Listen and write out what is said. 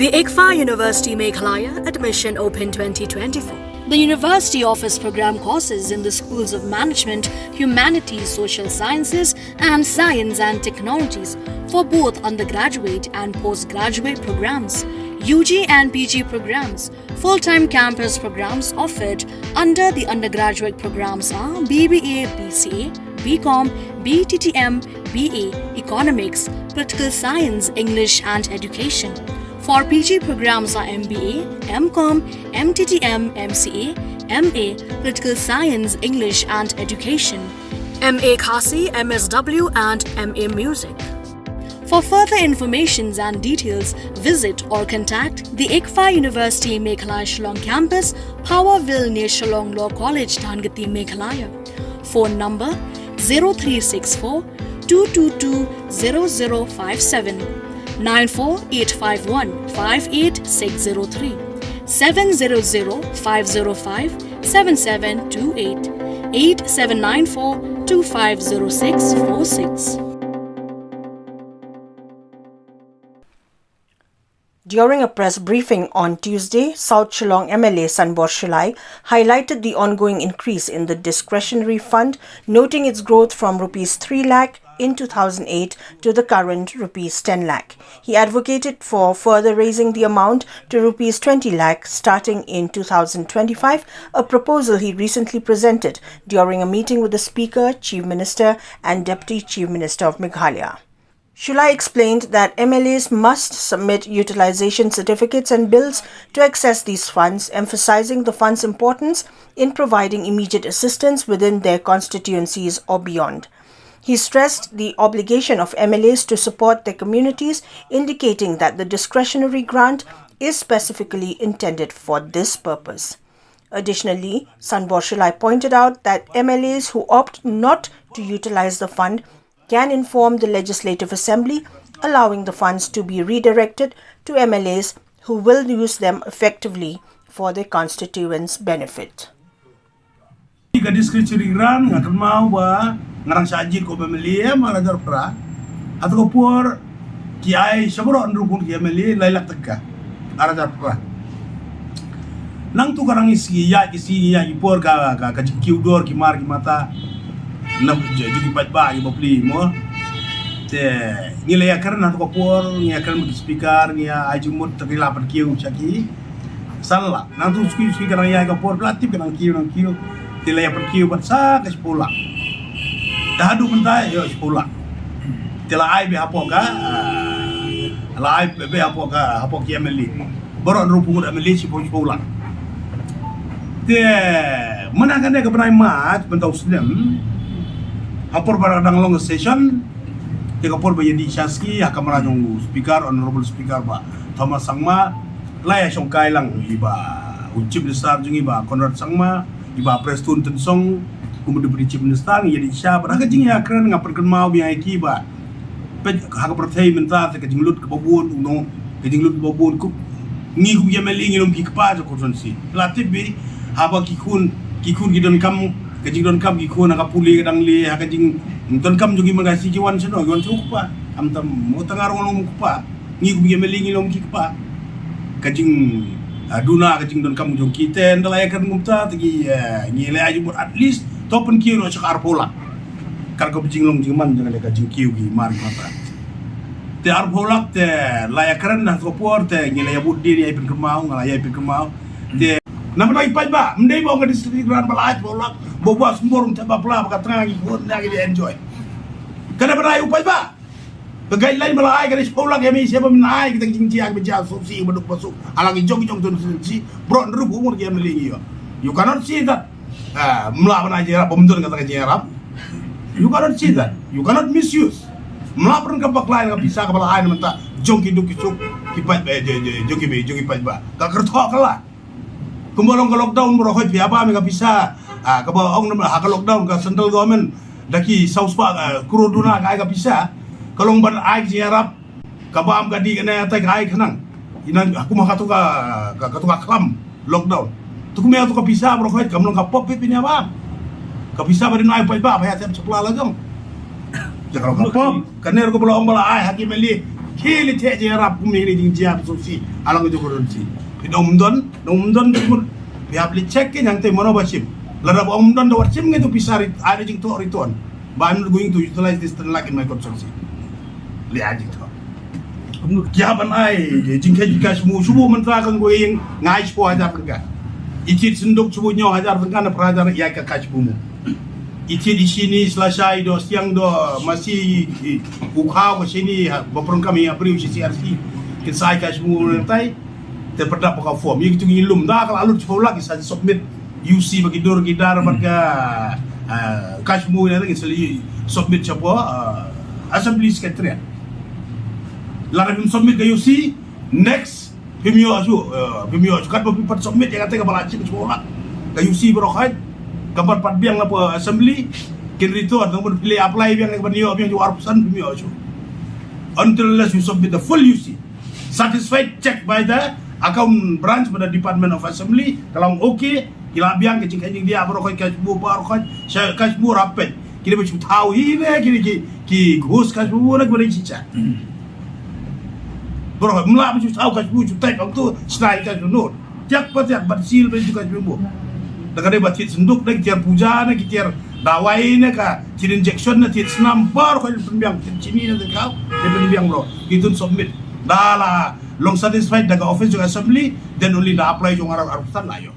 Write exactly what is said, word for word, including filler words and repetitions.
ICFAI University Meghalaya, admission open twenty twenty-four. The university offers program courses in the schools of management, humanities, social sciences, and science and technologies for both undergraduate and postgraduate programs, U G and P G programs. Full-time campus programs offered under the undergraduate programs are B B A, B C A, B Com, B T T M, B A, Economics, Political Science, English and Education. For P G programs are M B A, M Com, M T T M, M C A, M A, Political Science, English and Education, M A Khasi, M S W and M A Music. For further informations and details, visit or contact the ICFAI University Meghalaya Shillong campus, Powerville near Shillong Law College, Dhangati, Meghalaya. Phone number zero three six four two two two zero zero five seven, nine four eight five one five eight six zero three, seven zero zero five zero five seven seven two eight, eight seven nine four two five zero six four six. During a press briefing on Tuesday, South Shillong M L A Sanbor Shullai highlighted the ongoing increase in the discretionary fund, noting its growth from rupees three lakh in two thousand eight to the current rupees ten lakh. He advocated for further raising the amount to rupees twenty lakh starting in two thousand twenty-five, a proposal he recently presented during a meeting with the Speaker, Chief Minister, and Deputy Chief Minister of Meghalaya. Shullai explained that M L As must submit utilization certificates and bills to access these funds, emphasizing the fund's importance in providing immediate assistance within their constituencies or beyond. He stressed the obligation of M L As to support their communities, indicating that the discretionary grant is specifically intended for this purpose. Additionally, Sanbor Shullai pointed out that M L As who opt not to utilize the fund can inform the Legislative Assembly, allowing the funds to be redirected to M L As who will use them effectively for their constituents' benefit. Ka discretionary grant nga kynmaw ba nga dang shah jied kum M L A ma la jar pra. Hato ka por ki ai sha baroh hynriew phew ki M L A lai lak tyngka. Ar hajar pra. Nangtu ka dang ïa ki sngi ïa ki por ka ka jingkiew dor ki mar ki mata. Nang jong ki paidbah ki bapli mo. Te ngi la ïakren hato ka por ngi ïakren ki speaker ngi ïa ai jingmut te ki la pynkiew sha ki. San lak nangtu suki suki ka dang ïa ka por pla tip ka dang kiew dang kiew. Te la ïa pynkiew bad sa ka shiphew lak. Te haduh mynta ïa shiphew lak. Te la ai beit hapoh ka la ai beit hapoh ka hapoh ki M L A. Baroh hynriew phew ngut M L A shiphew shiphew lak. Te mynta kane ka bnai March mynta u snem ha por ba dang long session. Te ka por ba ïa dih sha sngi ha kamra jong u speaker, honorable speaker Bah Thomas Sangma. La ïa shongkai lang i Bah u Chief Minister jong i Bah Conrad Sangma, i Bah Prestone Tynsong kum u Deputy Chief Minister. Ngi ïa dih sha bad ha ka jingïakren nga pynkynmaw biang ïa ki ba peit ha ka pyrthei mynta te ka jinglut kaba bun u nong ka jinglut kaba bun kum ngi kum ki M L A ngi long ki kpa jong constituency. La tip beit haba ki khun ki khun ki donkam ka jingdonkam ki khun ha ka pule ka dang le ha ka jingdonkam jong ki man ka shi ki wan shano ki wan sha u kpa. Am tam mo tang arong long u kpa. Ngi kum ki M L A ngi long ki kpa. Ka jing ah, duna ka jingdonkam jong ki te nda la ïakren kumta te ki eh, ngi la ïa jubut at least to pynkiew noh sha ka arphew lak. Kar ka jinglong jingman jong ka jingkiew ki mar ki mata. Te arphew lak te la ïakren ha ka por te ngi la ïa bud dien ïa pynkynmaw nga la ïa pynkynmaw. Te namar ba i paidbah ym dei ba ong ka district grant ba la ai arphew lak ba ba sembor te ba pla ba ka tnga ngi bud na ngi enjoy. Ka namar ba i paidbah Ka guideline ba la ai ka dei shiphew lak ïa me sha ba men ai kita ki jingjia kiba jia suk si ba duk ba suk. Ala ki jong ki jong tun si bro nru bu mur ki M L A ngi ïoh. You cannot say that. Ah, mla ban ai jingïarap ba mdon kata ka jingïarap. You cannot say that. You cannot misuse. Mla pran ka bakla ka pisa ka ba la ai na mynta jong ki duk ki suk ki pait ba jong ki ba jong ki pait ba. Ka kyrthoh ka la. Kumba long ka lockdown bro hoi phi aba me ka pisa. Ah, kaba ong na ha ka lockdown ka central government da ki saw spah ah, crore duna ka ai ka pisa. Ka long ban ai ki jingïarap kaba am ka di kane tai ka ai khnang. Inan aku ma ka tu ka ka tu ka klam lockdown. Tu kumia tu ka pisa bro hoi kam long ka pop pip ini aba. Ka pisa ba din ai pai ba ba ya tem sepla la jong. Ja ka long ka pop. Kane ro ka bala ong bala ai haki meli. Ki li te je rap kum ini ding jia so si alang jo koron si. Phi dong don, dong don de mut. Phi hap li check ki nyang te mano ba shim. Lada ba om don da wat shim ngi tu pisa rit, ai jing to return. But I'm not going to utilize this ten lakh in my constituency. Li ai jing to. Kumno kya ban ai jing ke jing cash mu shubu mantra kan go ing ngai shubu hajar tengka. Itit senduk shubu nyo hajar tengka na prajar ya ka cash mu. Itit isini selashai do siang do masi ukau ke sini ba perengkam ya beri usi C R C. Kit sai cash mu tai. Te perdap ka form. Yang itu ngi lum da kala alut shubu lagi sa submit. U C bagi dur gidar bad ka cash mu ya lagi seli submit shubu assembly secretariat. Lada phim submit ka U C, next phim ïoh shuh, phim ïoh shuh kat ba phim pat submit ïa kata ka ba la chim shuh la ka U C baroh khait ka pat pat biang la assembly kin return tang ban pile apply biang ka ban ïoh biang ju arphew san phim ïoh shuh until unless you submit the full U C, satisfied, checked by the account branch by the Department of Assembly, ka long okay. Ki la biang ka jingkheiñ jingdiah baroh khait, ka shmu baroh khait, sha ka shmu rapet. Ki dei ba shu thaw hi ne ki dei ki ki ghus ka shmu na ki ba dei chicha. Baroh khait mla ba shu thaw ka shmu shu type ang tu snai ka shmu. Tiak pa tiak bat sil ba shu ka shmu. Da ka dei ba thied senduk da ki tiar puja na ki tiar dawai na ka thied injection na thied snam baroh khait pynbiang thied chini na ka dei pynbiang baroh. Ki tun submit da la long satisfied da ka office jong assembly, then only da apply jong arphew san la ïoh.